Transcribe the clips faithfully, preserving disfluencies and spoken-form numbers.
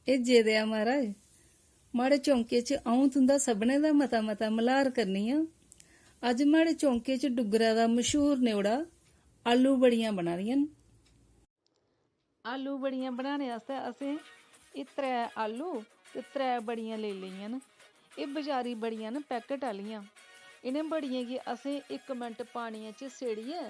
एह् जे देआ महाराज, माड़े चौंके च अ'ऊं तुं'दा सभनें दा मता-मता मल्हार करनी आं। अज्ज माड़े चौंके च डुग्गरै दा मशहूर न्योड़ा आलू बड़ियां बना दियां न। आलू बड़ियां बनाने आस्तै असें एह् त्रै आलू ते त्रै बड़ियां लेई लेइयां न। एह् बजारी बड़ियां न पैकेट आह्लियां। इ'नें बड़ियें गी असें इक मिंट पानियै च सेड़ियै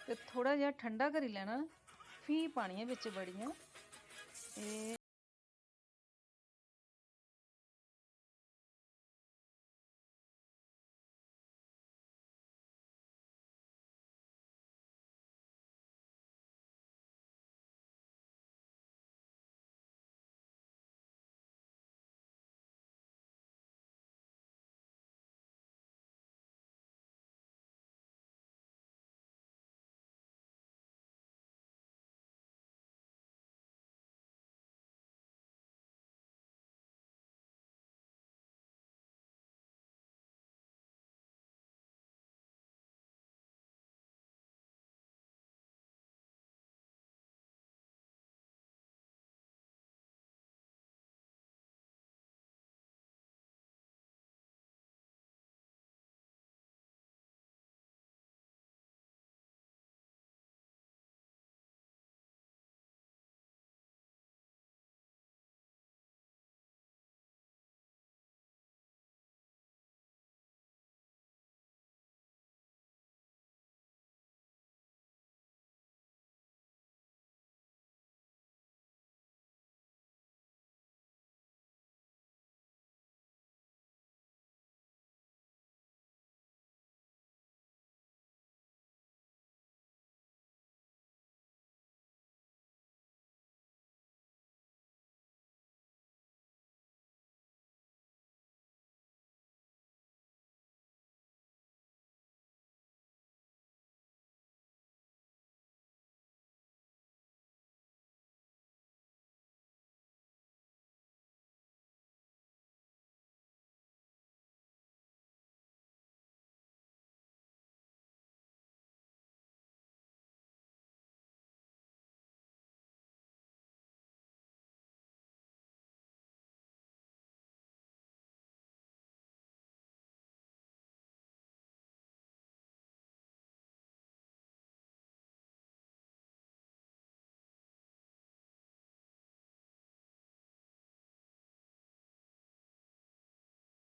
ते थोह्ड़ा जेहा ठंडा करी लैना, फ्ही पानियां बिच बड़ियां।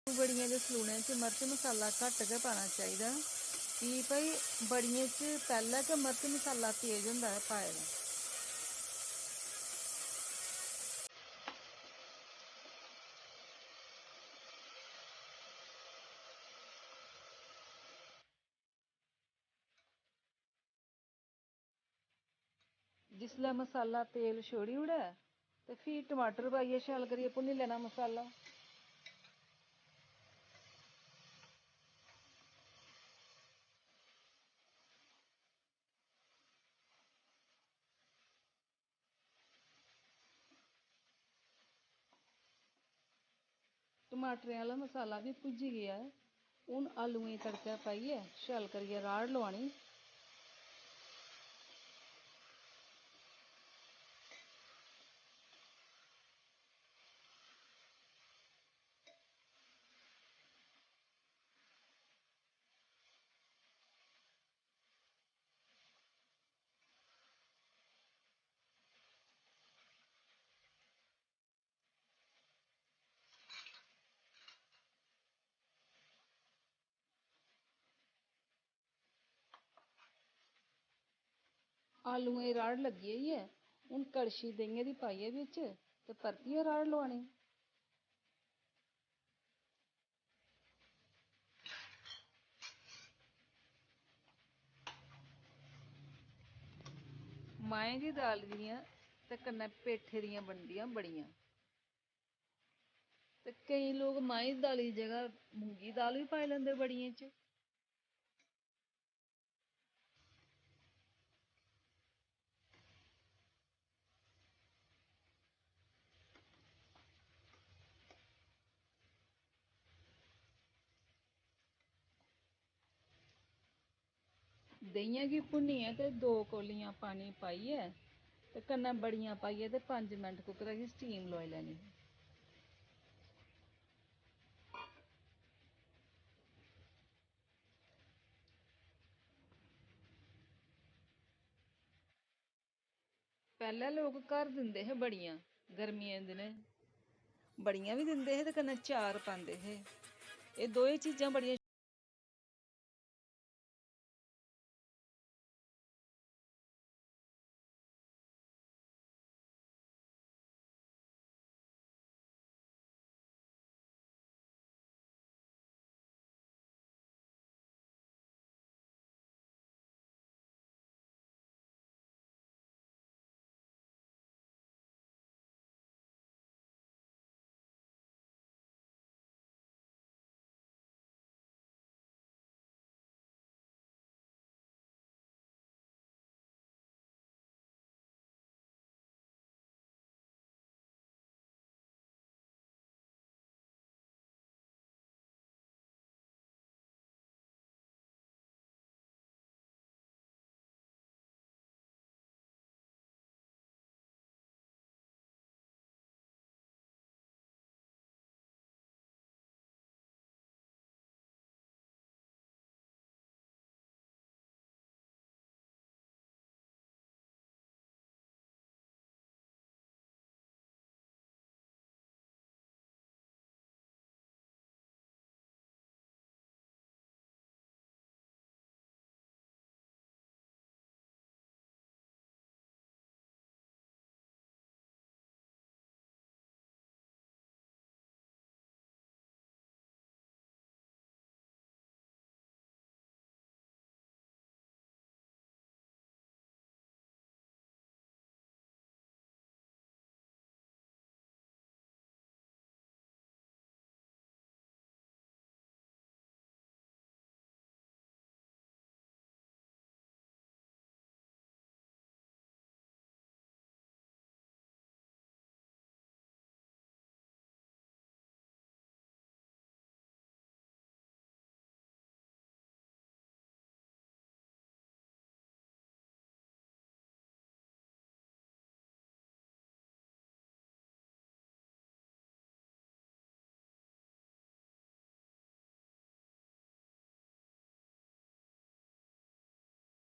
ते बड़ियें दे सलूने च मर्च मसाला घट्ट गै पाना चाहिदा, की भई बड़ियें च पैह्लें गै मर्च मसाला तेज होंदा ऐ पाए दा। जिसलै मसाला तेल छोड़ी ओड़ै ते फ्ही टमाटर पाइयै शैल करियै भुन्नी लैना मसाला। टमाटरें आह्ला मसाला बी भुज्जी गेआ ऐ। हून आलुएं गी तड़कै पाइयै शैल करियै राड़ लोआनी। आलुएं दी राड़ लग्गी गेई ऐ। हून कड़छी देहियें दी पाइयै बिच ते परतियै राड़ लोआनी। माहें दी दाल दियां ते कन्नै पेठे दियां बनदियां बड़ियां। ते केईं लोक माहें दी दाली दी जगह मुंगी दी दाल बी पाई लैंदे बड़ियें च। देहियें गी भुन्नियै ते दो कौलियां पानी पाइयै ते कन्नै बड़ियां पाइयै ते पंज मिंट कुकरै गी steam लोआई लैनी। पैह्लें लोक घर दिंदे हे बड़ियां, गर्मियें दे दिनें बड़ियां बी दिंदे हे ते कन्नै चार पांदे हे। एह् दोए चीजां बड़ियां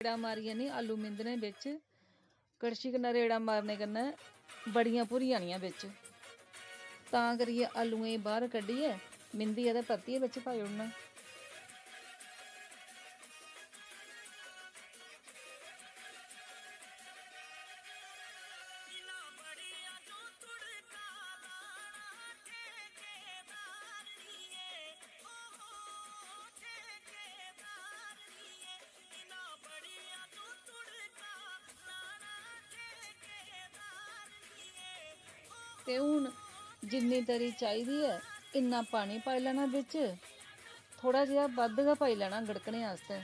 रेड़ा मारियै निं, आलू मिंदने बिच। कड़छी कन्नै रेड़ा मारने कन्नै बड़ियां भुरी जानियां बिच। तां करियै आलूएं गी बाह्र कड्ढियै मिंदियै ते परतियै बिच पाई ओड़ना। ते हून जिन्नी तरी चाहिदी ऐ, इन्ना पानी पाई लैना बिच। थोह्ड़ा जेहा बद्ध गै पाई लैना गड़कने आस्तै।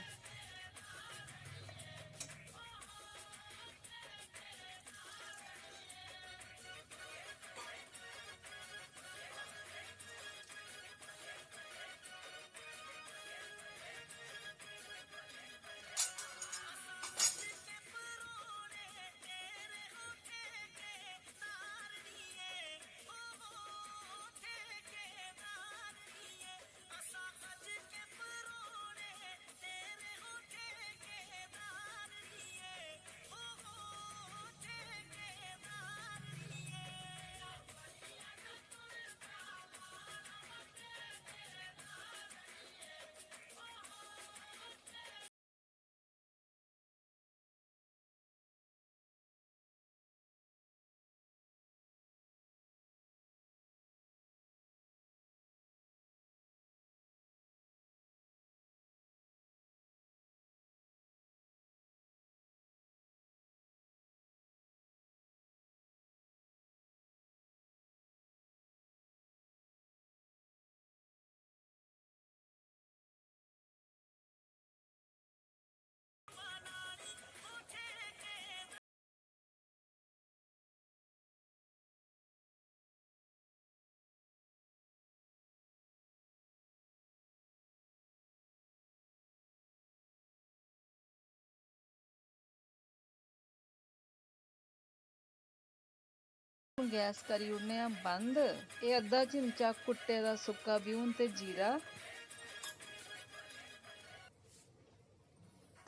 गैस करी ओड़ने आं बंद। एह् अद्धा चिमचा कुट्टे दा सुक्का ब्यून ते जीरा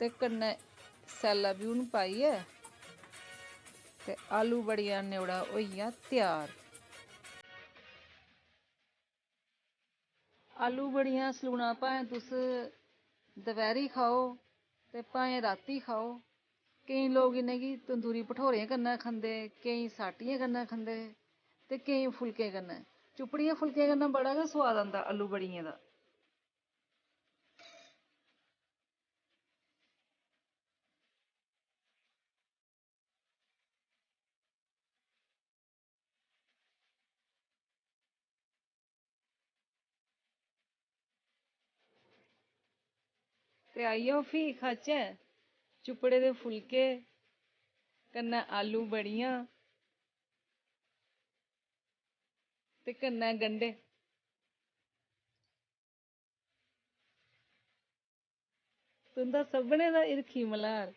ते कन्नै सैल्ला ब्यून पाइयै ते आलू बड़ियां न्योड़ा होई गेआ त्यार। आलू बड़ियां सलूना भाएं तुस दपैह्री खाओ ते भाएं रातीं खाओ। केईं लोक इ'नेंगी तंदूरी भठोरें कन्नै खंदे, केईं साटियें कन्नै खंदे ते केईं फुलकें कन्नै। चुप्पड़ियें फुलकें कन्नै बड़ा गै सोआद आंदा आलू बड़ियें दा। ते आई जाओ फ्ही खाचै चुप्पड़े दे फुलके कन्नै आलू बड़ियां ते कन्नै गंढे। तुं'दा सभनें दा हिरखी मल्हार